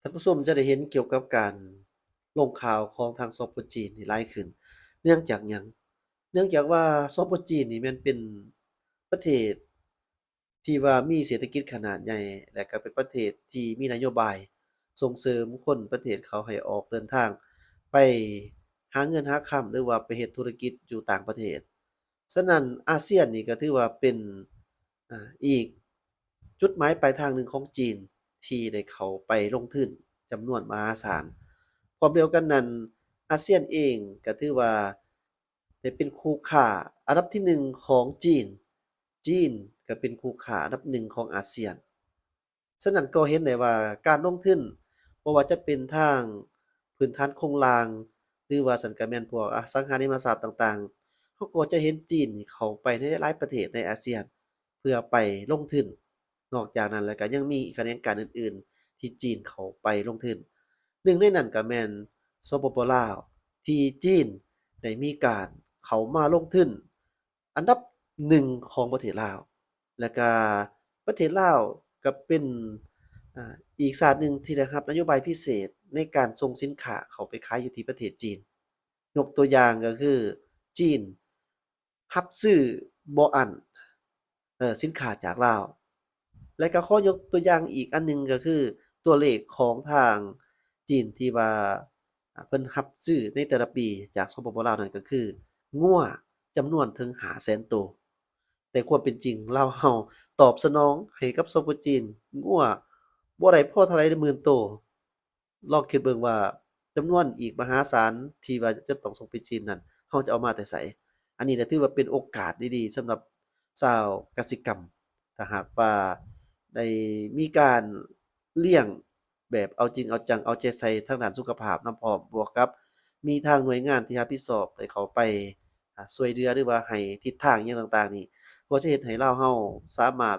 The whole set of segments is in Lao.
ທ່ານຜູ້ຊົມຈະໄດ້ເຫັນກ່ຽວກັບການລົງຂ່າວຂອງທາງ ສປ ຈີນ ນີ້ຫຼາຍຂຶ້ນ. ເນື່ອງຈາກຫຍັງ? ເນື່ອງຈາກວ່າ ສປ ຈີນ ນີ້ແມ່ນເປັນປະເທດທີ່ວ່າມີເສດຖະກິດຂະໜາດໃຫຍ່ ແລະ ກໍເປັນປະເທດທີ່ມີນະໂຍບາຍສົ່ງເສີມຄົນປະເທດເຂົາໃຫ້ອອກເດີນທາງໄປຫາເງິນຫາຄຳ ຫຼືວ່າໄປເຮັດທຸລະກິດຢູ່ຕ່າງປະເທດ. ສະນັ້ນ ອາຊຽນນີ້ກໍຖືວ່າເປັນ ອາ ອີກຈຸດໝາຍປາຍທາງໜຶ່ງຂອງຈີນທີ່ໄດ້ເຂົ້າໄປລົງທຶນຈຳນວນມະຫາສານ. ພ້ອມດຽວກັນນັ້ນ ອາຊຽນເອງກໍຖືວ່າໄດ້ເປັນຄູ່ຄ້າອັນດັບທີໜຶ່ງຂອງຈີນ, ຈີນກໍເປັນຄູ່ຄ້າອັນດັບໜຶ່ງຂອງອາຊຽນ. ສະນັ້ນກໍເຫັນໄດ້ວ່າການລົງທຶນ ບໍ່ວ່າຈະເປັນທາງພື້ນຖານໂຄງລ່າງ ຫຼືວ່າຊັ້ນກໍແມ່ນພວກອະສັງຫາລິມະຊັບຕ່າງໆ, ເຮົາກໍຈະເຫັນຈີນນີ້ເຂົ້າໄປໃນຫຼາຍໆປະເທດໃນອາຊຽນ ເພື່ອໄປລົງທຶນ. ນອກຈາກນັ້ນແລ້ວກໍຍັງມີຂະແໜງການອື່ນໆທີ່ຈີນເຂົ້າໄປລົງທຶນ. ໜຶ່ງໃນນັ້ນກໍແມ່ນ ສປປ ລາວ ທີ່ຈີນໄດ້ມີການເຂົ້າມາລົງທຶນ ອັນດັບໜຶ່ງຂອງປະເທດລາວ ແລະກະປະເທດລາວກະເປັນ ອາ ອີກຊາດໜຶ່ງທີ່ໄດ້ຮັບນະໂຍບາຍພິເສດໃນການສົ່ງສິນຄ້າເຂົ້າໄປຂາຍຢູ່ທີ່ປະເທດຈີນ. ຍົກຕົວຢ່າງກໍຄື ຈີນຮັບຊື້ບໍ່ອັ້ນ ເອີ ສິນຄ້າຈາກລາວ. ແລະກໍຂໍຍົກຕົວຢ່າງອີກອັນໜຶ່ງກໍຄື ຕົວເລກຂອງທາງຈີນທີ່ວ່າ ອາ ເພິ່ນຮັບຊື້ໃນແຕ່ລະປີຈາກ ສປປ ລາວ ນັ້ນກໍຄືງົວຈຳນວນເຖິງຫ້າແສນໂຕ. ແຕ່ຄວາມເປັນຈິງ ລາວເຮົາຕອບສະໜອງໃຫ້ກັບ ສປ ຈີນ ງົວບໍ່ໄດ້ພໍເທົ່າໃດໝື່ນໂຕ. ລອງຄິດເບິ່ງວ່າຈຳນວນອີກມະຫາສານທີ່ວ່າຈະຕ້ອງສົ່ງໄປຈີນນັ້ນ ເຮົາຈະເອົາມາແຕ່ໃສ? ອັນນີ້ລະຖືວ່າເປັນໂອກາດດີໆສຳລັບຊາວກະສິກຳ ຖ້າຫາກວ່າໄດ້ມີການລ້ຽງແບບເອົາຈິງເອົາຈັງ ເອົາໃຈໃສ່ທາງດ້ານສຸຂະພາບນຳພ້ອມ ບວກກັບມີທາງໜ່ວຍງານທີ່ຮັບຜິດຊອບໄດ້ເຂົ້າໄປ ອາ ຊ່ວຍເຫຼືອ ຫຼືວ່າໃຫ້ທິດທາງຫຍັງຕ່າງໆນີ້ ກໍຈະເຮັດໃຫ້ລາວເຮົາສາມາດ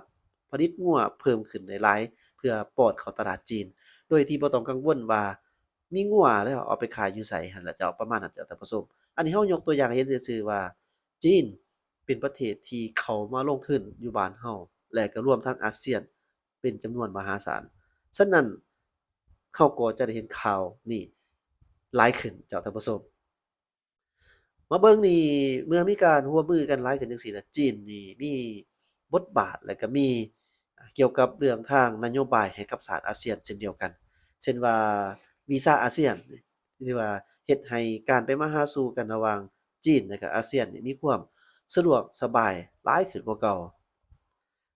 ຜະລິດງົວເພີ່ມຂຶ້ນໄດ້ຫຼາຍ ເພື່ອປ້ອນເຂົ້າຕະຫຼາດຈີນ ໂດຍທີ່ບໍ່ຕ້ອງກັງວົນວ່າມີງົວແລ້ວເອົາໄປຂາຍຢູ່ໃສຫັ້ນລະເຈົ້າ ປະມານນັ້ນເຈົ້າທ່ານຜູ້ຊົມ. ອັນນີ້ເຮົາຍົກຕົວຢ່າງໃຫ້ເຫັນຊື່ໆວ່າ ຈີນເປັນປະເທດທີ່ເຂົ້າມາລົງທຶນຢູ່ບ້ານເຮົາ ແລະກໍລວມທັງອາຊຽນເປັນຈຳນວນມະຫາສານ. ສະນັ້ນ ເຮົາກໍຈະໄດ້ເຫັນຂ່າວນີ້ຫຼາຍຂຶ້ນເຈົ້າທ່ານຜູ້ຊົມ. ມາເບິ່ງນີ້ ເມື່ອມີການຮ່ວມມືກັນຫຼາຍຂຶ້ນຈັ່ງຊີ້ນະ ຈີນນີ້ມີບົດບາດ ແລະກະມີ ອາ ກ່ຽວກັບເລື່ອງທາງນະໂຍບາຍໃຫ້ກັບຊາດອາຊຽນເຊັ່ນດຽວກັນ ເຊັ່ນວ່າ ວີຊາອາຊຽນ ທີ່ວ່າເຮັດໃຫ້ການໄປມາຫາສູ່ກັນລະຫວ່າງຈີນ ແລະກະອາຊຽນນີ້ມີຄວາມສະດວກສະບາຍຫຼາຍຂຶ້ນກວ່າເກົ່າ.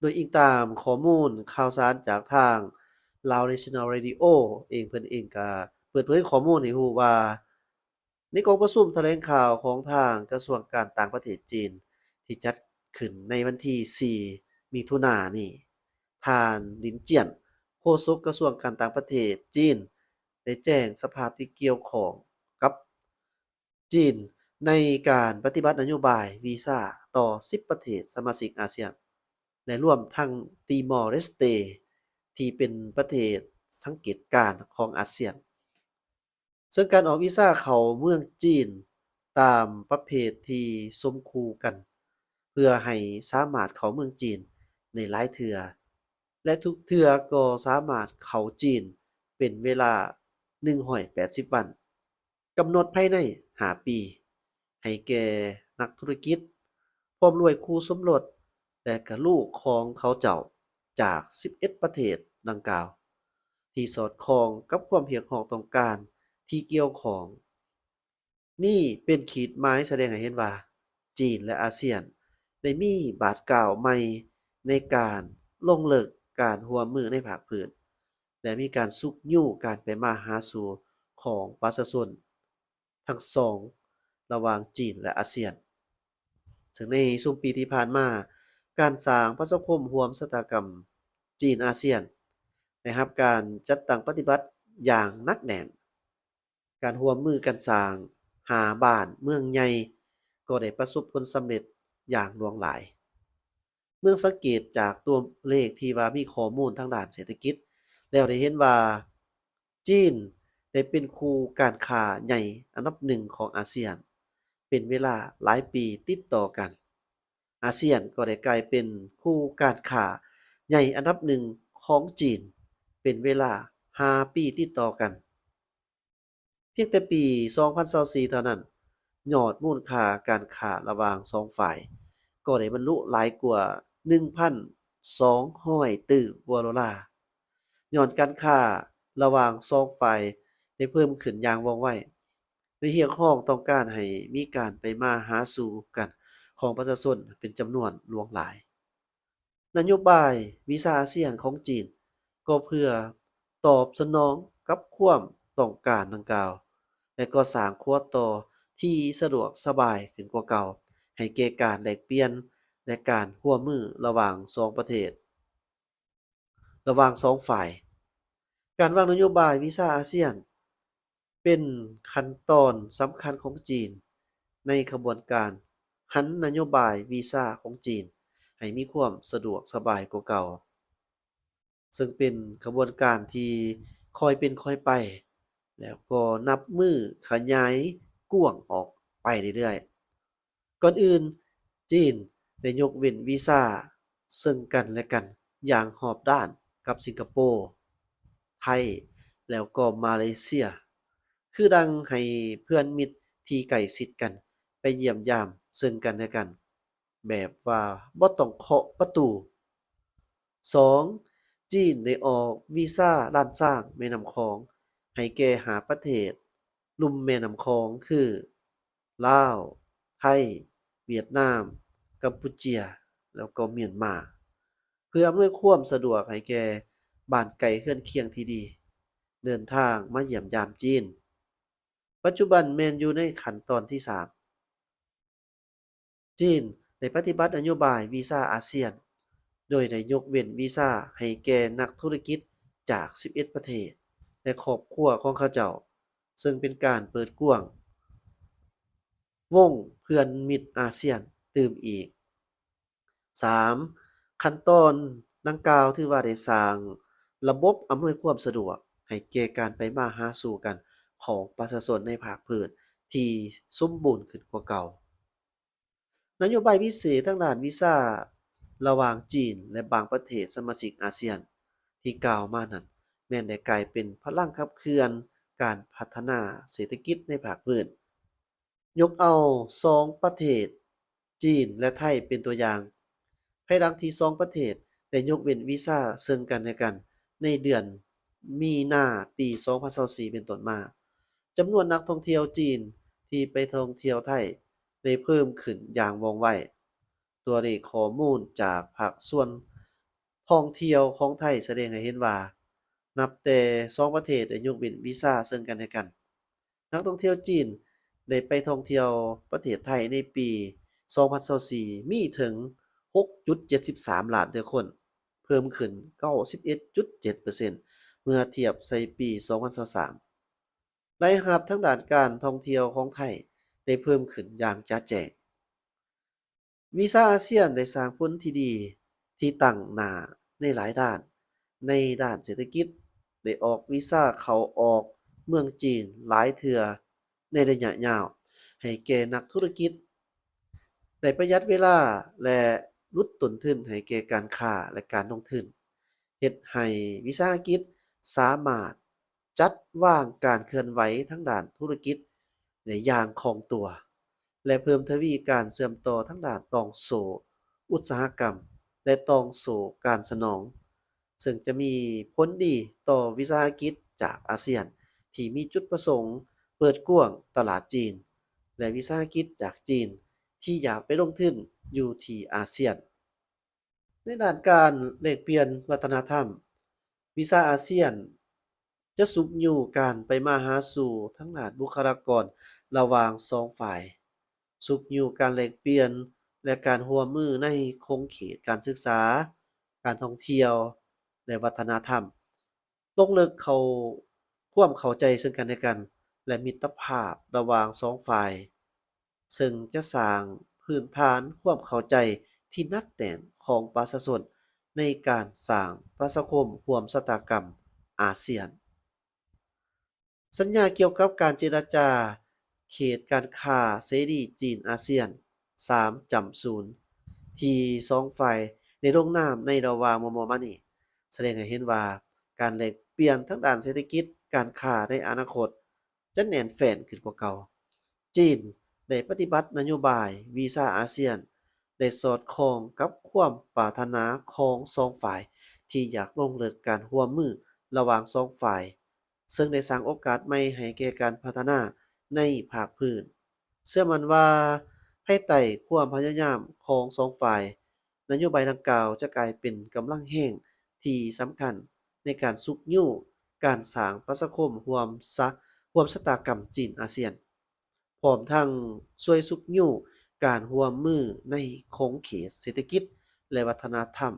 ໂດຍອີງຕາມຂໍ້ມູນຂ່າວສານຈາກທາງ Lao National Radio ເອງ ເພິ່ນເອງກະເປີດເຜີຍຂໍ້ມູນໃຫ້ຮູ້ວ່າ ໃນກອງປະຊຸມຖະແຫຼງຂ່າວຂອງທາງກະຊວງການຕ່າງປະເທດຈີນ ທີ່ຈັດຂຶ້ນໃນວັນທີສີ່ ມິຖຸນານີ້, ທ່ານ ລິນ ຈຽນ ໂຄສົກກະຊວງການຕ່າງປະເທດຈີນ ໄດ້ແຈ້ງສະພາບທີ່ກ່ຽວຂ້ອງກັບຈີນໃນການປະຕິບັດນະໂຍບາຍວີຊາຕໍ່ສິບປະເທດສະມາຊິກອາຊຽນ ແລະ ລວມທັງຕີມໍເລສເຕ ທີ່ເປັນປະເທດສັງເກດການຂອງອາຊຽນ. ເຊິ່ງການອອກວີຊາເຂົ້າເມືອງຈີນຕາມປະເພດທີ່ສົມຄູ່ກັນ ເພື່ອໃຫ້ສາມາດເຂົ້າເມືອງຈີນໄດ້ຫຼາຍເທື່ອ ແລະ ທຸກເທື່ອກໍສາມາດເຂົ້າຈີນເປັນເວລາໜຶ່ງຮ້ອຍແປດສິບວັນ, ກຳນົດພາຍໃນຫ້າປີ ໃຫ້ແກ່ນັກທຸລະກິດ ພ້ອມດ້ວຍຄູ່ສົມລົດ ແລະ ກະລູກຂອງເຂົາເຈົ້າຈາກສິບເອັດປະເທດດັ່ງກ່າວ ທີ່ສອດຄ່ອງກັບຄວາມຮຽກຮ້ອງຕ້ອງການທີ່ກ່ຽວຂ້ອງ. ນີ້ເປັນຂີດໝາຍສະແດງໃຫ້ເຫັນວ່າ ຈີນ ແລະ ອາຊຽນ ໄດ້ມີບາດກ້າວໃໝ່ໃນການລົງເລິກການຮ່ວມມືໃນພາກພື້ນ ແລະ ມີການຊຸກຍູ້ການໄປມາຫາສູ່ຂອງປະຊາຊົນ ທັງສອງ ລະຫວ່າງຈີນ ແລະ ອາຊຽນ. ເຊິ່ງໃນຊຸມປີທີ່ຜ່ານມາ, ການສ້າງປະຊາຄົມຮ່ວມຊະຕາກຳຈີນ-ອາຊຽນ ໄດ້ຮັບການຈັດຕັ້ງປະຕິບັດຢ່າງໜັກແໜ້ນ. ການຮ່ວມມືກັນສ້າງຫ້າບ້ານເມືອງໃຫຍ່ ກໍໄດ້ປະສົບຜົນສຳເລັດຢ່າງຫຼວງຫຼາຍ. ເມື່ອສັງເກດຈາກຕົວເລກທີ່ວ່າມີຂໍ້ມູນທາງດ້ານເສດຖະກິດແລ້ວ ໄດ້ເຫັນວ່າ ຈີນໄດ້ເປັນຄູ່ການຄ້າໃຫຍ່ອັນດັບໜຶ່ງຂອງອາຊຽນເປັນເວລາຫຼາຍປີຕິດຕໍ່ກັນ. ອາຊຽນກໍໄດ້ກາຍເປັນຄູ່ການຄ້າໃຫຍ່ອັນດັບໜຶ່ງຂອງຈີນເປັນເວລາ ຫ້າປີຕິດຕໍ່ກັນ. ພຽງແຕ່ປີສອງພັນຊາວສີ່ເທົ່ານັ້ນ, ຍອດມູນຄ່າການຄ້າລະຫວ່າງສອງຝ່າຍກໍໄດ້ບັນລຸຫຼາຍກວ່າໜຶ່ງພັນສອງຮ້ອຍຕື້ກວ່າໂດລາ. ຍ້ອນການຄ້າລະຫວ່າງສອງຝ່າຍໄດ້ເພີ່ມຂຶ້ນຢ່າງວ່ອງໄວ, ໄດ້ຮຽກຮ້ອງຕ້ອງການໃຫ້ມີການໄປມາຫາສູ່ກັນຂອງປະຊາຊົນເປັນຈຳນວນຫຼວງຫຼາຍ. ນະໂຍບາຍວີຊາອາຊຽນຂອງຈີນ ກໍເພື່ອຕອບສະໜອງກັບຄວາມຕ້ອງການດັ່ງກ່າວ ແລະ ກໍສ້າງຂົວຕໍ່ທີ່ສະດວກສະບາຍຂຶ້ນກວ່າເກົ່າ ໃຫ້ແກ່ການແລກປ່ຽນ ແລະ ການຮ່ວມມືລະຫວ່າງສອງປະເທດ, ລະຫວ່າງສອງຝ່າຍ. ການວາງນະໂຍບາຍວີຊາອາຊຽນ ເປັນຂັ້ນຕອນສຳຄັນຂອງຈີນໃນຂະບວນການຫັນນະໂຍບາຍວີຊາຂອງຈີນໃຫ້ມີຄວາມສະດວກສະບາຍກວ່າເກົ່າ, ເຊິ່ງເປັນຂະບວນການທີ່ຄ່ອຍເປັນຄ່ອຍໄປ ແລ້ວກໍນັບມື້ຂະຫຍາຍກວ້າງອອກໄປເລື້ອຍໆ. ກ່ອນອື່ນ, ຈີນໄດ້ຍົກເວັ້ນວີຊາເຊິ່ງກັນແລະກັນຢ່າງຮອບດ້ານກັບສິງກະໂປ, ໄທ ແລ້ວກໍມາເລເຊຍ, ຄືດັ່ງໃຫ້ເພື່ອນມິດທີ່ໃກ້ຊິດກັນໄປຢ້ຽມຢາມເຊິ່ງກັນແລະກັນ ແບບວ່າບໍ່ຕ້ອງເຄາະປະຕູ. ສອງ, ຈີນໄດ້ອອກວີຊາລ້ານຊ້າງແມ່ນ້ຳຂອງໃຫ້ແກ່ຫ້າປະເທດລຸ່ມແມ່ນ້ຳຂອງ ຄື ລາວ, ໄທ, ຫວຽດນາມ, ກຳປູເຈຍ ແລ້ວກໍມຽນມາ, ເພື່ອອຳນວຍຄວາມສະດວກໃຫ້ແກ່ບ້ານໃກ້ເຮືອນຄຽງທີ່ດີເດີນທາງມາຢ້ຽມຢາມຈີນ. ປັດຈຸບັນແມ່ນຢູ່ໃນຂັ້ນຕອນທີສາມ. ຈີນໄດ້ປະຕິບັດນະໂຍບາຍວີຊາອາຊຽນ ໂດຍໄດ້ຍົກເວັ້ນວີຊາໃຫ້ແກ່ນັກທຸລະກິດຈາກສິບເອັດປະເທດ ແລະ ຄອບຄົວຂອງເຂົາເຈົ້າ, ເຊິ່ງເປັນການເປີດກວ້າງວົງເພື່ອນມິດອາຊຽນຕື່ມອີກ. ສາມ, ຂັ້ນຕອນດັ່ງກ່າວຖືວ່າໄດ້ສ້າງລະບົບອຳນວຍຄວາມສະດວກໃຫ້ແກ່ການໄປມາຫາສູ່ກັນຂອງປະຊາຊົນໃນພາກພື້ນທີ່ສົມບູນຂຶ້ນກວ່າເກົ່າ. ນະໂຍບາຍພິເສດທາງດ້ານວີຊາລະຫວ່າງຈີນ ແລະ ບາງປະເທດສະມາຊິກອາຊຽນທີ່ກ່າວມານັ້ນ ແມ່ນໄດ້ກາຍເປັນພະລັງຂັບເຄື່ອນການພັດທະນາເສດຖະກິດໃນພາກພື້ນ. ຍົກເອົາສອງປະເທດ ຈີນ ແລະ ໄທ ເປັນຕົວຢ່າງ. ພາຍຫຼັງທີ່ສອງປະເທດໄດ້ຍົກເວັ້ນວີຊາເຊິ່ງກັນແລະກັນໃນເດືອນມີນາປີສອງພັນຊາວສີ່ເປັນຕົ້ນມາ, ຈຳນວນນັກທ່ອງທ່ຽວຈີນທີ່ໄປທ່ອງທ່ຽວໄທໄດ້ເພີ່ມຂຶ້ນຢ່າງວ່ອງໄວ. ຕົວເລກຂໍ້ມູນຈາກພາກສ່ວນທ່ອງທ່ຽວຂອງໄທສະແດງໃຫ້ເຫັນວ່າ ນັບແຕ່ສອງປະເທດໄດ້ຍົກເວັ້ນວີຊາເຊິ່ງກັນແລະກັນ, ນັກທ່ອງທ່ຽວຈີນໄດ້ໄປທ່ອງທ່ຽວປະເທດໄທໃນປີສອງພັນຊາວສີ່ມີເຖິງຫົກຈຸດເຈັດສິບສາມລ້ານເທື່ອຄົນ, ເພີ່ມຂຶ້ນເກົ້າສິບເອັດຈຸດເຈັດເປີເຊັນ ເມື່ອທຽບໃສ່ປີສອງພັນຊາວສາມ. ລາຍຮັບທາງດ້ານການທ່ອງທ່ຽວຂອງໄທໄດ້ເພີ່ມຂຶ້ນຢ່າງຈະແຈ້ງ. ວີຊາອາຊຽນໄດ້ສ້າງຜົນທີ່ດີທີ່ຕັ້ງໜ້າໃນຫຼາຍດ້ານ. ໃນດ້ານເສດຖະກິດ, ໄດ້ອອກວີຊາເຂົ້າອອກເມືອງຈີນຫຼາຍເທື່ອໃນໄລຍະຍາວ ໃຫ້ແກ່ນັກທຸລະກິດ, ໄດ້ປະຢັດເວລາ ແລະ ຫຼຸດຕົ້ນທຶນໃຫ້ແກ່ການຄ້າ ແລະ ການລົງທຶນ, ເຮັດໃຫ້ວິສາຫະກິດສາມາດ ຈັດວາງການເຄື່ອນໄຫວທາງດ້ານທຸລະກິດໄດ້ຢ່າງຄ່ອງຕົວ ແລະ ເພີ່ມທະວີການເຊື່ອມຕໍ່ທາງດ້ານຕ່ອງໂສ້ອຸດສາຫະກຳ ແລະ ຕ່ອງໂສ້ການສະໜອງ, ເຊິ່ງຈະມີຜົນດີຕໍ່ວິສາຫະກິດຈາກອາຊຽນທີ່ມີຈຸດປະສົງເປີດກວ້າງຕະຫຼາດຈີນ ແລະ ວິສາຫະກິດຈາກຈີນທີ່ຢາກໄປລົງທຶນຢູ່ທີ່ອາຊຽນ. ໃນດ້ານການແລກປ່ຽນວັດທະນະທຳ, ວິຊາອາຊຽນຈະຊຸກຍູ້ການໄປມາຫາສູ່ທາງດ້ານບຸກຄະລາກອນລະຫວ່າງສອງຝ່າຍ, ຊຸກຍູ້ການແລກປ່ຽນ ແລະ ການຮ່ວມມືໃນຂົງເຂດການສຶກສາ, ການທ່ອງທ່ຽວ ແລະ ວັດທະນະທຳ. ລົງເລິກເຂົ້າ ຄວາມເຂົ້າໃຈເຊິ່ງກັນແລະກັນ ແລະ ມິດຕະພາບລະຫວ່າງສອງຝ່າຍ, ເຊິ່ງຈະສ້າງພື້ນຖານຄວາມເຂົ້າໃຈທີ່ໜັກແໜ້ນຂອງປະຊາຊົນໃນການສ້າງປະຊາຄົມຮ່ວມຊະຕາກຳອາຊຽນ. ສັນຍາກ່ຽວກັບການເຈລະຈາເຂດການຄ້າເສລີຈີນອາຊຽນ ສາມ ຈຳສູນ ທີ່ສອງຝ່າຍໄດ້ລົງນາມໃນລະຫວ່າງມໍ່ໆມານີ້ ສະແດງໃຫ້ເຫັນວ່າ ການແລກປ່ຽນທາງດ້ານເສດຖະກິດ, ການຄ້າໃນອະນາຄົດຈະແໜ້ນແຟ້ນຂຶ້ນກວ່າເກົ່າ. ຈີນໄດ້ປະຕິບັດນະໂຍບາຍວີຊາອາຊຽນໄດ້ສອດຄ່ອງກັບຄວາມປາດຖະໜາຂອງສອງຝ່າຍທີ່ຢາກລົງເລິກການຮ່ວມມືລະຫວ່າງສອງຝ່າຍ, ເຊິ່ງໄດ້ສ້າງໂອກາດໃໝ່ໃຫ້ແກ່ການພັດທະນາໃນພາກພື້ນ. ເຊື່ອໝັ້ນວ່າ ພາຍໃຕ້ຄວາມພະຍາຍາມຂອງສອງຝ່າຍ, ນະໂຍບາຍດັ່ງກ່າວຈະກາຍເປັນກຳລັງແຮງທີ່ສຳຄັນໃນການຊຸກຍູ້ການສ້າງປະຊາຄົມຮ່ວມຊະ ຮ່ວມຊະຕາກຳຈີນອາຊຽນ, ພ້ອມທັງຊ່ວຍຊຸກຍູ້ການຮ່ວມມືໃນຂົງເຂດເສດຖະກິດ ແລະ ວັດທະນະທຳ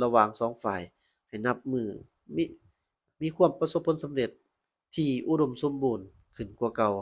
ລະຫວ່າງສອງຝ່າຍໃຫ້ນັບມື້ມີ ມີຄວາມປະສົບຜົນສຳເລັດທີ່ອຸດົມສົມບູນຂຶ້ນກວ່າເກົ່າ.